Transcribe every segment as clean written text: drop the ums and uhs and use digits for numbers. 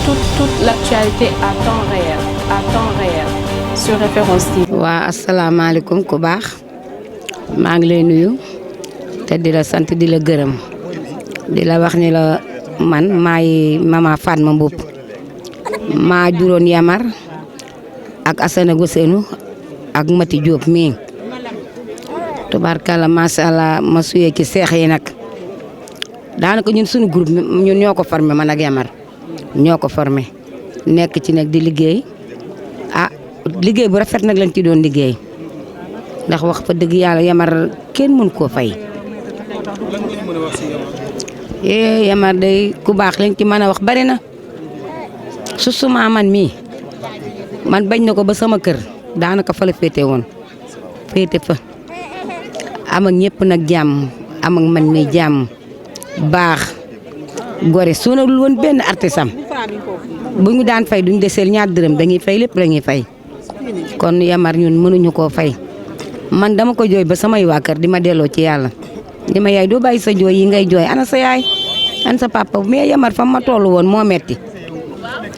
toute l'actualité à temps réel sur Référence TV. waa asalaamaaleykum ku baax maa ngi lay nuyu te di la sant di la gërëm di la wax ni la man maay mama Fatma Mboup maa juróon Yamar ak Assane Gossenu ak Mati Diop mii tubaarkalla macha allah ma suyee ci seex yi nag daanaka ñun suñu groupe ñun ñoo ko formé man ak Yamar ñoo ko formé nekk ci nag di liggéey liggéey bu rafet nag lañ ci doon liggéey ndax wax fa dëgg yàlla Yamar kenn mën koo fay. Yamar day ku baax lañ ci mën a wax bari na su suma man mii man bañ na ko ba sama kër daanaka fa la féete woon féete fa am ak ñëpp nag jàmm am ak man mi jàmm baax gore sonalul woon benn artisan bu ñu daan fay duñ deseel ñaar dërëm dañuy fay lépp lañuy fay kon Yamar ñun mënuñu koo fay man dama ko jooy ba samay waa kër di ma delloo ci yàlla di ma yaay doo bàyyi sa jooy yi ngay jooy ana sa yaay ana sa papa mais Yamar fa ma tollu woon moo metti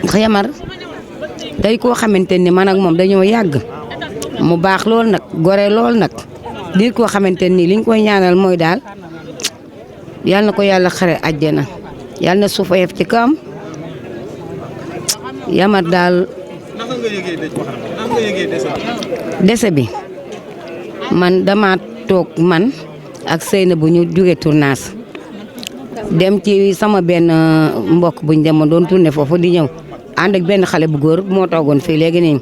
ndax Yamar day koo xamante ni man ak moom dañoo yàgg mu baax lool nag gore lool nag di koo xamante ni liñ koy ñaanal mooy daal yal na ko yàlla xare àjjana yal na suuf oyof ci kawam Yamar daal dese bi man dama toog man ak Seyna bu ñu jóge tournage dem ci sama benn mbokk buñ demoon doon tourné foofu di ñëw ànd ak benn xale bu góor moo toogoon fii léegi nii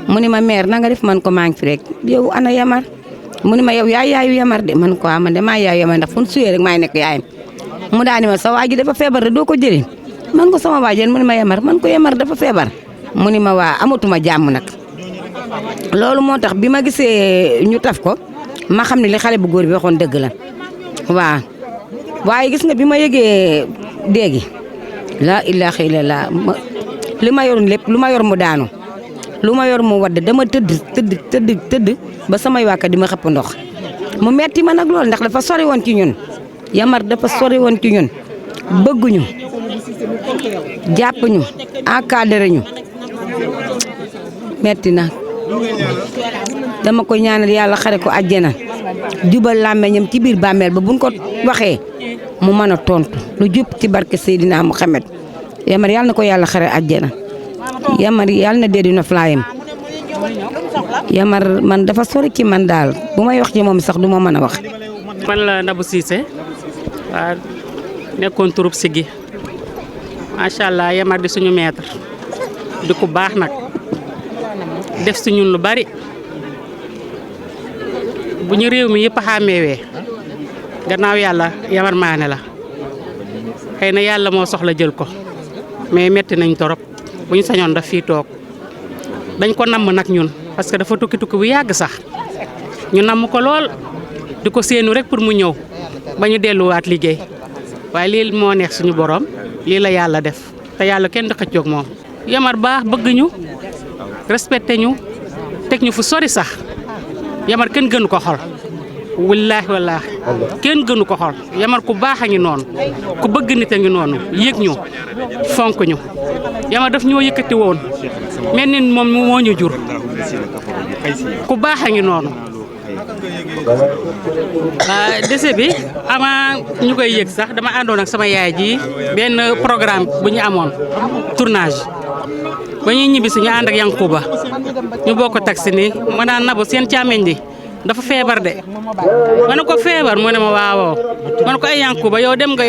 mu ni ma mère na nga def man ko maa ngi fi rek yow ana Yamar mu ni ma yow yaayu Yamar de man ko man de maa yaayu Yamar ndax fu ñu suyee rek maay nekk yaayam mu daani ma sa waa ji dafa feebar de doo ko jëlee man ko sama waajeen mu ni ma Yamar man ko Yamar dafa feebar mu ni ma waa amatuma jàmm nag loolu moo tax bi ma gisee ñu taf ko ma xam ne li xale bu góor bi waxoon dëgg la waaw waaye gis nga bi ma yëgee déegi laa ilaaha illallaah li ma yor lépp lu ma yor mu daanu lu ma yor mu wadd dama tëdd ba samay waaka di ma xëpp ndox mu metti ma nag lool ndax dafa sori woon ci ñun Yamar dafa sori woon ci ñun bëgguñu jàpp ñu encadré ñu metti na dama ko ñaanal yàlla xare ko àjjana jubal làmmeñam ci biir bàmmeel ba buñ ko waxee mu mën a tontu lu jub ci barke Seydina Muhammad Yamar yàlla na ko yàlla xare àjjana Yamar yàlla na dee dina flayam Yamar man dafa sori ci man daal bu may wax ci moom sax du ma mën a wax. man la Nabou Cissé waa nekkoon turub Siggi macha allah Yamar di suñu maître di ku baax nag def si ñun lu bari bu ñu réew mi yëpp a xàmmeewee gannaaw yàlla Yamar maane la xëy na yàlla moo soxla jël ko mais metti nañ torop bu ñu sañoon daf fii toog dañ ko namm nag ñun parce que dafa tukki bu yàgg sax ñu namm ko lool di ko séenu rek pour mu ñëw ba ñu delluwaat liggéey waaye lii moo neex suñu borom lii la yàlla def te yàlla kenn du xëccoog moom. Yamar baax bëgg ñu respecté ñu teg ñu fu sori sax Yamar kenn gënu ko xol wallaahi kenn gënu ko xol Yamar ku baax a ngi noonu ku bëgg nit a ngi noonu yëg ñu fonk ñu Yamar daf ñoo yëkkati woon mel ni moom moo ñu jur ku baax a ngi noonu. Dese bi ama ñu koy yëg sax dama àndoon ak sama yaay ji benn programme bu ñu amoon tournage ba ñuy ñibbi si ñu ànd ak Yankuba ñu bokk taxi ni ma naan Nabou seen càmmeñ di dafa feebar de ma ne ko feebar mu ne ma waawoo ma ne ko ay Yankuba yow dem nga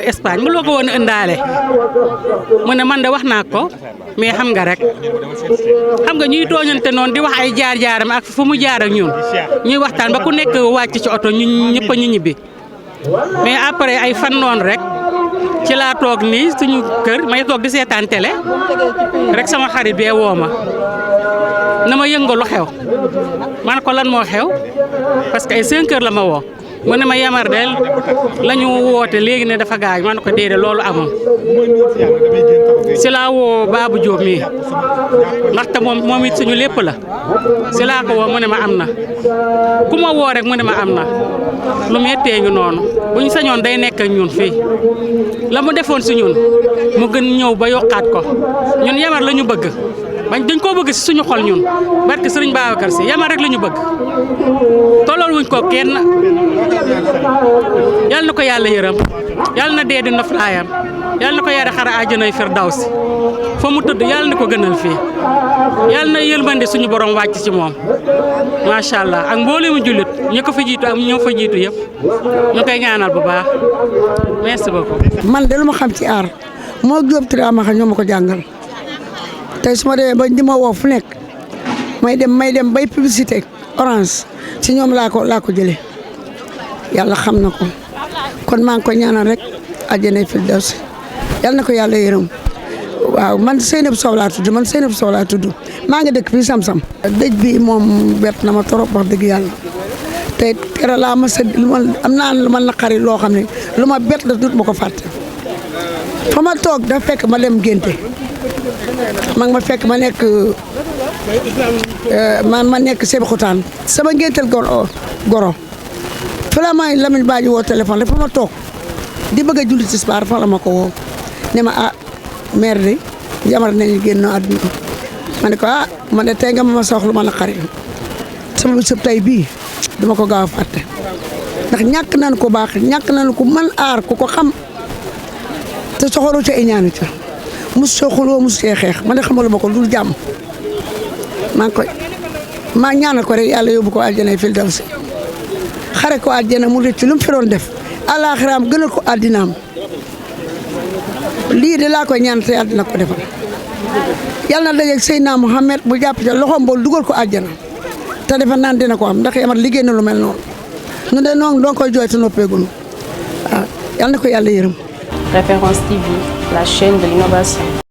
Espagne mu loo ko woon ëndaale mu ne man de wax naa ko mais xam nga rek xam nga ñuy tooñante noonu di wax ay jaar-jaaram ak fu mu jaar ak ñun ñuy waxtaan ba ku nekk wàcc ci oto ñu ñëpp ñu ñibbi mais après ay fan noonu rek ci laa toog nii suñu kër may toog di seetaan télé rek sama xarit bee woo ma na ma yëngalu xew ma ne ko lan moo xew parce que ay 5 heures la ma woo mu ne ma Yamar del la ñu woote léegi ne dafa gaañ ma ne ko déedéet loolu amul si laa woo Babou Diop mii ndaxte moom it suñu lépp la si laa ko woo mu ne ma am na ku ma woo rek mu ne ma am na lu mettee ngi noonu bu ñu sañoon day nekk ak ñun fii la mu defoon si ñun mu gën ñëw ba yokkaat ko ñun Yamar la ñu bëgg bañ dañ koo bëgg si suñu xol ñun barke Sëriñ Babacar Si Yamar rek la ñu bëgg tollool wuñ ko kenn yal na ko yàlla yërëm yal na dee di noflaayam yal na ko yàlla xara àjjanay Firdawsi fa mu tëdd yal na ko gënal fii yal na yërmande suñu borom wàcc ci moom macha allah ak mboolem mu jullit ñi ko fa jiitu ak ñoo fa jiitu yëpp ñu koy ñaanal bu baax merci beaucoup. man de lu ma xam ci aar moo Jóob Touré Amaxa ñoo ma ko jàngal tey su ma demee ba di ma woo fu nekk may dem bay publicité Orange ci ñoom laa ko jëlee yàlla xam na ko kon maa ngi koy ñaanal rek àjjana Firdawsi yàlla na ko yàlla yërëm waaw man Seynabou Sow laa tudd maa ngi dëkk fii Sam-Sam. dëj bi moom bett na ma trop wax dëgg yàlla te keroog laa ma am naa lu ma naqari loo xam ne lu ma bett la dut ma ko fàtte fa ma toog dafa fekk ma dem ngénte ma fekk ma nekk ma nekk Sébikotane sama ngénteel goro fa la may Lamine Badji woo téléphone rek fa ma toog di bëgg a julli tisbaar fa la ma ko woo ne ma maire de Yamar nañu génn àdduna ma ne ko man de tey nga ma soxla ma naqari sama bisub tey bii duma ko gaaw a fàtte ndax ñàkk nañ ko baax ñàkk nañ ko mën aar ku ko xam te soxoru ca iñaanu ca mus soo xuloo mus cee xeex ma ne xamaluma ko dul jàmm maa ñaanal ko rek yàlla yóbbu ko àjjana Firdawsi xare ko àjjana mu rëcc lu mu fi doon def àllaaxiraam gënal ko àddinaam lii de laa koy ñaan te yàlla dina ko defal yàlla na dajeeg Seydina Mouhamed bu jàpp ca loxoom bool dugal ko àjjana te defe naan dina ko am ndax Yamar liggéey na lu mel noonu ñu de noonu doo koy jooy te noppeegunu waaw yàlla na ko yàlla yërëm. Référence TV, la chaîne de l'innovation.